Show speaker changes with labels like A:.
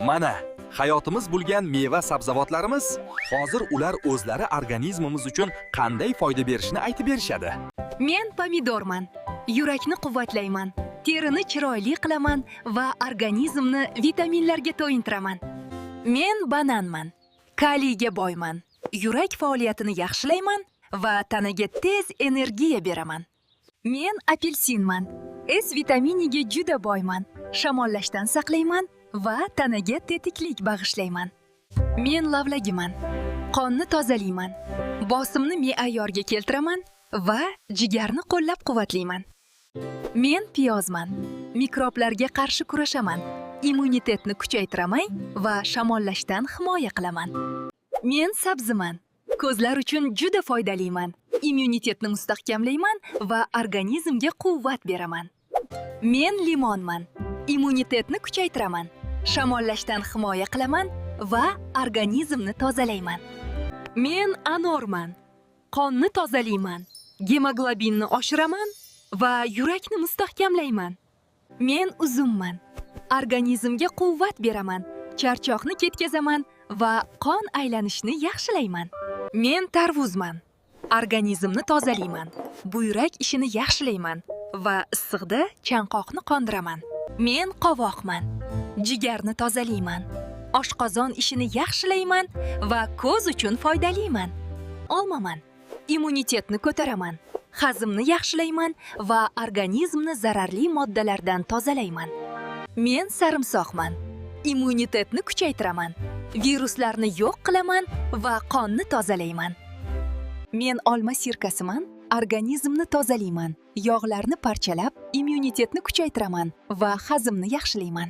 A: Mana, hayotimiz bo'lgan meva sabzavotlarimiz hozir ular o'zlari organizmimiz uchun qanday foyda berishini aytib berishadi.
B: Men pomidorman. Yurakni quvvatlayman, terini chiroyli qilaman va organizmni vitaminlarga to'yintiraman. Men bananman. Kaliyga boyman. Yurak faoliyatini yaxshilayman va tanaga tez energiya beraman. Men apelsinman. S vitaminiga juda boyman. Shamollashdan saqlayman va tanaga tetiklik bag'ishlayman. Men lavlagiman. Qonni tozalayman. Bosimni me'yorga keltiraman va jigarni qo'llab-quvvatlayman. Men piyozman. Mikroblarga qarshi kurashaman. Immunitetni kuchaytiraman va shamollashdan himoya qilaman. Men sabziman. Ko'zlar uchun juda foydaliman. Immunitetni mustahkamlayman va organizmga quvvat beraman. Men limonman. Immunitetni kuchaytiraman. Shamollashdan himoya qilaman va organizmni tozalayman. Men anorman. Qonni tozalayman. Gemoglobinni oshiraman va yurakni mustahkamlayman. Men uzumman. Organizmga quvvat beraman, charchoqni ketkazaman va qon aylanishini yaxshilayman. Men tarvuzman. Organizmni tozalayman, buyrak ishini yaxshilayman va issiqda chanqoqni qondiraman. Men qovoqman. Jigarni tozalayman. Oshqozon ishini yaxshilayman va ko'z uchun foydaliman. Olmaman. Immunitetni ko'taraman. Hazmni yaxshilayman va organizmni zararli moddalardan tozalayman. Men sarimsoqman. Immunitetni kuchaytiraman. Viruslarni yo'q qilaman va qonni tozalayman. Men olma sirkasiman. Organizmni tozalayman. Yog'larni parchalab, immunitetni kuchaytiraman va hazmni yaxshilayman.